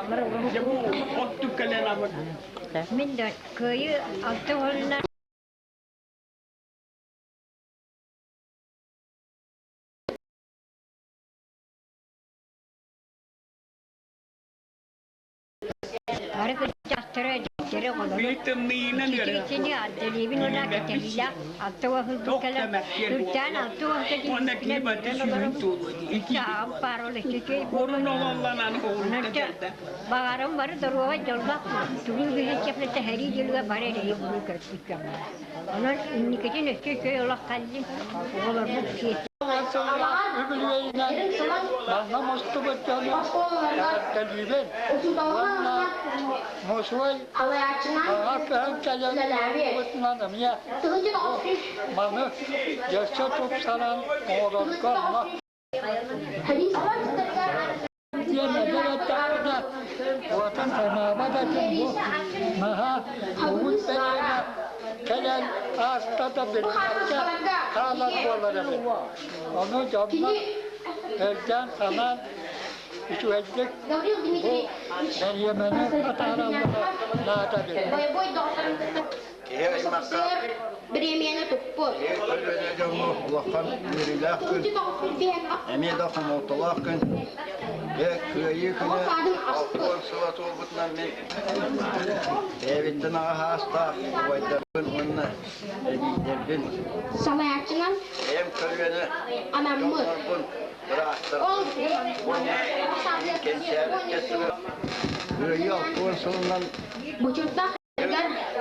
Дьэ бу оттук кэлэн абыр. Мин да кыайыы алта уонна Бары кырдьаҕастара эдэрдэрэ оҕолору Били тымныйынан ыарыһах. итини ардалиибин уонна кэтэһиилээх алта уон сылбыт Туох да кэлэн мэктиэр үрдээн буолуо. 60 Уонна кини кэлиибитинэн барыта үөрэн сүүһүн олоробут. туолуо дии. Икки аҕам баар ол икки Орун ололлонан Онон оҕурута дьэ кэлбэ. баҕарым бары доруобай дьоллоох тугу үгүһүн чэплэтэ сэрии дьылыгар бары эрэйи булуу көрбүт дьоммут. Онон инникитин өссө үчүгэй олох кэллин, оҕолорбут сиэттэр Үбүлүөйүнэн манна мустубут дьону эҕэрдэлиибин уонна мусуой аҕа көһөн кэлэн ылбытынан эмиэ маны дьөссө тупсаран оҥорорго онно диэн эдэр эттэхпинэ уотан санаабат этим бу наһаа угут бэйэҥэ кэлэн ааста да билбэккэ хаалар буолар эбит. Ону дьоннор өйдөөн санаан үчүгэйдик бу бэриэмэни атаараллара наада эбит. Киһи аймахха Бириэмийэни туппут. Киһи көлүөнэ дьоҥҥо улахан үөрүүлээх күн, эмиэ да хомолтолоох күн. Дьэ, Кыайыы күнэ 60 сыла туолбутунан мин бэйэбиттэн аҕа саастаах убайдарбын уонна эдьиийдэрбин, Салайааччынан бэйэм көлүөнэ анаммыт. дьоннорбун, бырааттарбын уонна кэнчээри Кыайыы 60 сылынан Бочуоттаах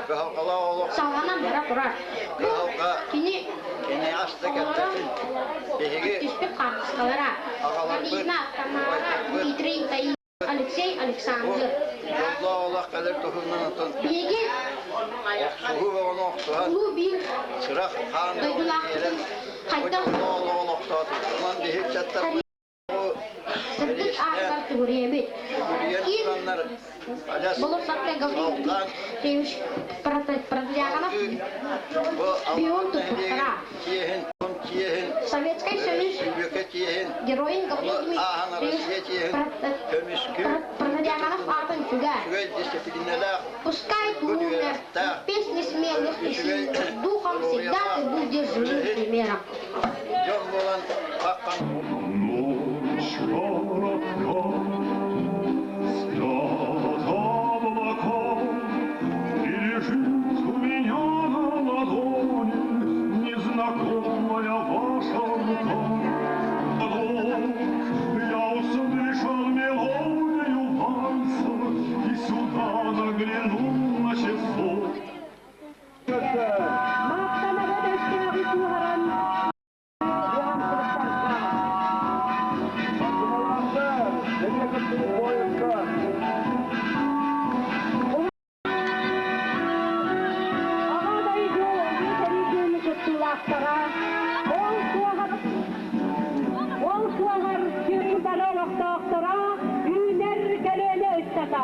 Кыһалҕалаах олох салҕанан бара турар. кыһалҕа Кини кини аста кэлбэтин биһиги түспүт хаартыскалара аҕаларбыт, Галина, Тамара, убайдарбыт Дмитрий, Таисия, Алексей, бу Александр. дьоллоох олох кэлэр туһунан отон Биһиги охсуһуу бөҕөнү охсуһан улуу биир сырах хаан дойдулаахпытын биэрэн бу хайдах дьоллоох олоҕу олохтоотубут. Онон биһи ыччаттарбыт сырдык аатыгар түгүрүйэбит. Сүгүрүйэн Киин тураннар адьас болуоссакка Гаврил салҕаан Дмитриевич Протодьяконов салгыы бу пион Алдан нэһилиэгин туппуттара. чиэһин, дьон чиэһин, Советскай Союз өрөспүүбүлүкэ чиэһин, геройун ону Гаврил ааһан Дмитриевич Россия чиэһин көмүскүү Протодьяконов аатын сүгэр. үчүгэй дисциплинэлээх, Пускай ты туйгун умер, үөрэхтээх, песни смелых и үчүгэй сильных, духом всегда ты доруобуйалаах будешь живым үлэһит примером. дьон буолан хаххан Ночь коротка, спят облака, И лежит у меня на ладони Незнакомая ваша рука. Вдруг я услышал мелодию вальса И сюда заглянул на часок. Маактанаҕа өстөөҕү куоһаран Аҕа дойду Улуу сэриитин кыттыылаахтара ол суоҕар ол суоҕар Чыымпара олохтоохторо үүнэр көлүөнэ ыччата.